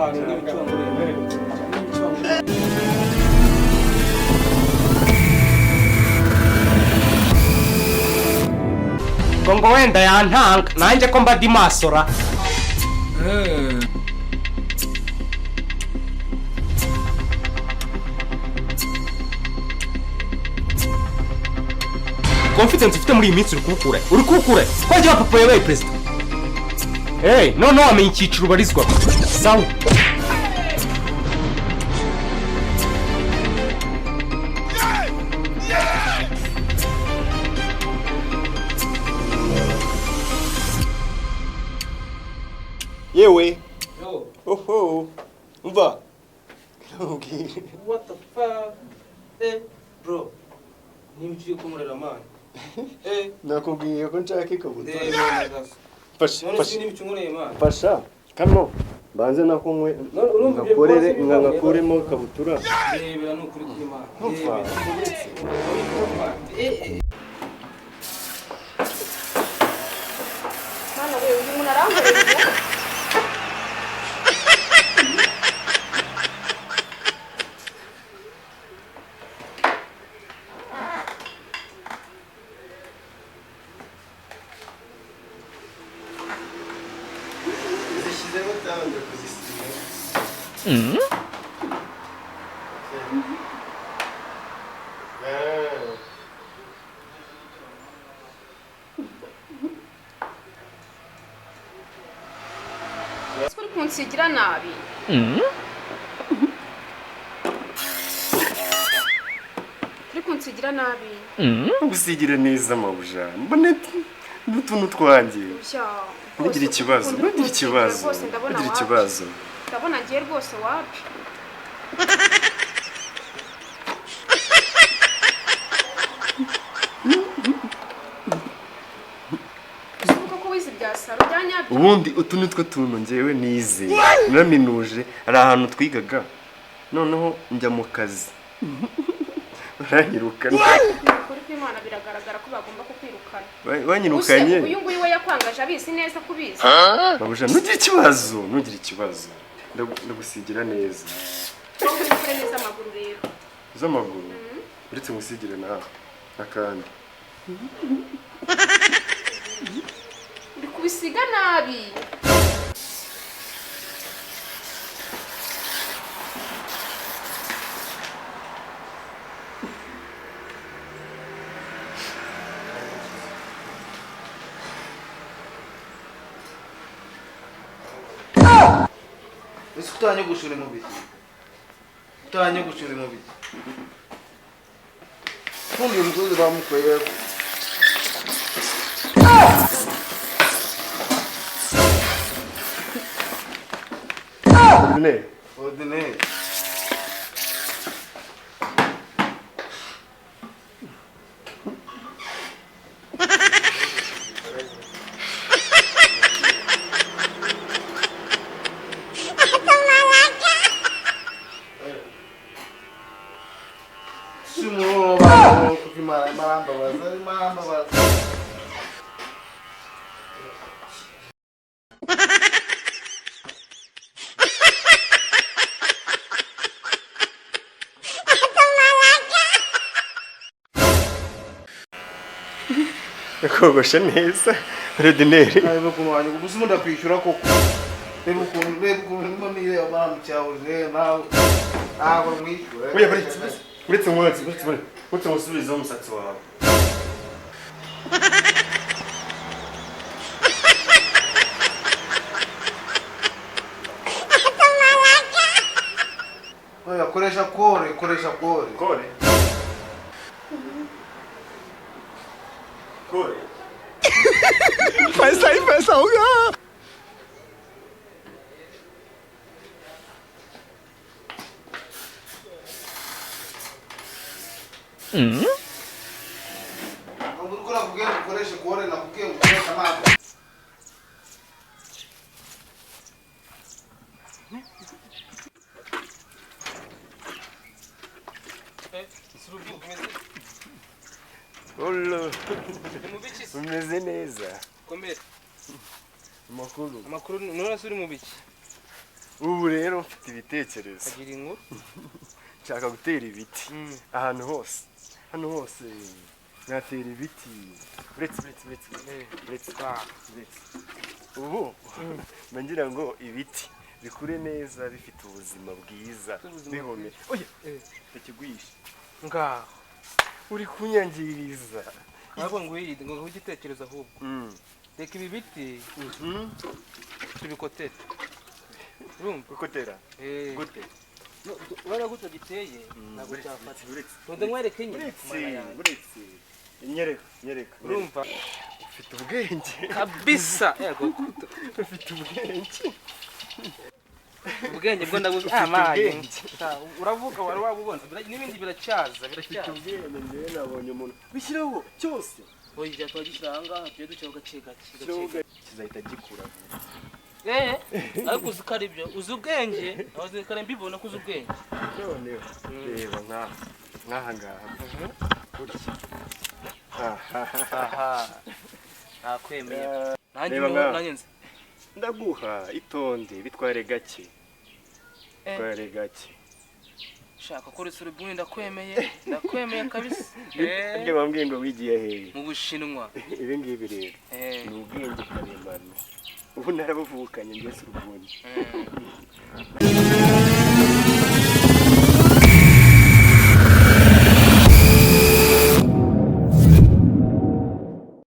kw'Imana n'ibicongore. Ngo wenda yantanga nanjye ko mba dimasora. Confidence ufite muri iyi minsi uri kuwukura, uri kuwukura ko wagiye papa yabaye perezida. Hey, noneho wamenya icyiciro ubarizwamo. Sawa. Yewe. Oho, umva. Nkubwire. What the fuck? Eh, bro. Niba ugiye kunkorera man. Eh, Nakubwiye ko nshaka ikabutura. ndeba. Fasha, None fasha. si niba ucungureye man. Fasha. Kano. Mbanze nakunywe. None urumva ibyo Ngakorere bose biva mu ngakuremo ikabutura. Ndebera ni ukuri kw'Imana. Umva. Ndebera. Eh, eh. Mana we, uyu muntu arankorera ubu. Zishyizemo cyangwa kuzisiga. Ese uri kunsigira nabi? Uri kunsigira nabi? Gusigira neza mabuja. Mbone n'utuntu twanjye. Bya. Ntugire ikibazo, Ukuntu uri ntugire kunsigira ikibazo. rwose ndabona Ntugire wapi. ikibazo. Ndabona ngiye rwose wapi. Uzi ko wize ibya saro bya nyabyo? Ubundi utu ni two tuntu ngewe nize naraminuje. Hari ahantu twigaga, noneho njya mu kazi baranyirukana. Ukuri kw'Imana biragaragara ko bagomba kukwirukana. Banyirukanye. Use, uyu nguyu we yakwangaje abizi neza ko ubizi. Babuja, ntugire ikibazo, ntugire ikibazo. Ndagusigira neza. Wowe ubikore neza amaguru rero. Z'amaguru uretse ngusigire nawe akandi. Uri kubisiga nabi. Ese utanyogosha uri mu biki? Utanyogosha uri mu biki? Fundi uyu musozi bamukoreye. Ordinaire. Ordinaire. Si umuntu kuko Imana irambabaza, irambabaza. Kogosha neza ordinaire. Reba ukuntu wanjye ubu se ndakwishyura koko. Reba ukuntu, reba ukuntu ndimo nireba bana mu cyaro, reba nawe. Ntabwo mwishyura. Oya, uretse uretse uretse uretse uretse ngusubizeho umusatsi wawe. Oya, koresha kore, koresha kore. Kore. Kore. पैसा ही पैसा होगा. Ntabwo uri nakubwiye ngo ukoreshe kore, nakubwiye ngo ukoreshe amazi. Eh, Surubi, umeze Olo. ni mu biki se? Umeze neza. Komera. Amakuru. Amakuru none se uri mu biki? Ubu rero mfite ibitekerezo. Agira inkuru. Nshaka gutera ibiti ahantu hose, hano hose natera ibiti. Uretse, uretse, uretse, uretse, uretse. Ubu mba ngira ngo ibiti bikure neza, bifite ubuzima bwiza, Ubuzima. bihome. Oya, ndakigwisha. Ngaho. Uri kunyangiriza. Ntabwo ngwirinde ngo nguhe igitekerezo ahubwo. Reka ibi biti tubikotere. Urumva? Gukotera? Eh. Gute? No, urabona gutya giteye, ntabwo Uretse, cyafata. uretse. Tonde nkwereke nyine. Uretse, Mana yanjye. uretse, nyereka, nyereka. Urumva? Ufite ubwenge. Kabisa. Yego. Ufite ubwenge. Ubwenge bwo ndabuze. Ufite Amaye. ubwenge. Uravuga wari wabubona. N'ibindi biracyaza, Ufite biracyaza. ubwenge. Njyewe nabonye umuntu bishyiraho cyose. Oya, twagishyira aha ngaha, tujye ducaho gake gake. Shyiraho Gake. kizahita gikura vuba. Eh, ariko uzi ko ari byo, uzi ubwenge, abazi kare mbibona ko uzi ubwenge. Noneho reba nk'aha ngaha gutya. Aha, nakwemeye nanjye. Reba Niho nkaha. nanjye nzi. Ndaguha, itonde, bitware gake. Eh. Bitware gake. Shaka ko uretse ubundi ndakwemeye, ndakwemeye kabisa. Eh, Ibyo bambwiye ngo wigiye hehe? Mu Bushinwa. Ibi ngibi rero Eh, ni ubwenge karemano, ubu narabuvukanye, mbese urubundi.